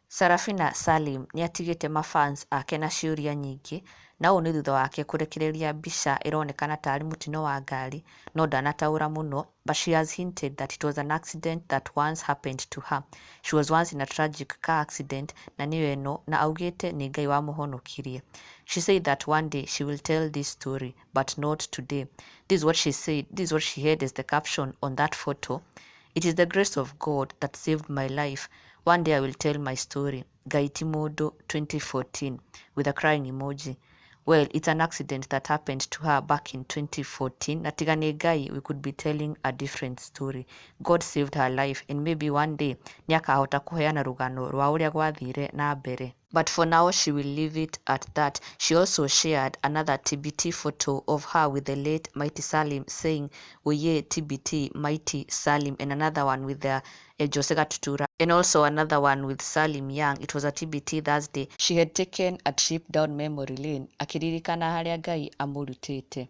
Sarafina Salim nĩatigĩte mafans ake na ciũria nyingĩ, na ũũ nĩ thutha wake kũrekereria mbica ĩronekana tarĩ mũtino wa ngari, no ndanataũra mũno, but she has hinted that it was an accident that once happened to her. She was once in a tragic car accident na nĩyo ĩno, na augĩte nĩ Ngai wamũhonokirie. She said that one day she will tell this story, but not today. This is what she said, this is what she had as the caption on that photo. "It is the grace of God that saved my life. One day I will tell my story. Ngai ti mũndũ 2014," with a crying emoji. Well, it's an accident that happened to her back in 2014. Na tiga nĩ Ngai, we could be telling a different story. God saved her life, and maybe one day nĩakahota kũheana rũgano rwa ũrĩa gwathire na mbere. But for now, she will leave it at that. She also shared another TBT photo of her with the late Mighty Salim, saying, "Oye TBT Mighty Salim," and another one with the Jose Gatutura, and also another one with Salim Young. It was a TBT Thursday. She had taken a trip down memory lane, akiririkana harĩa Ngai amũrutĩte.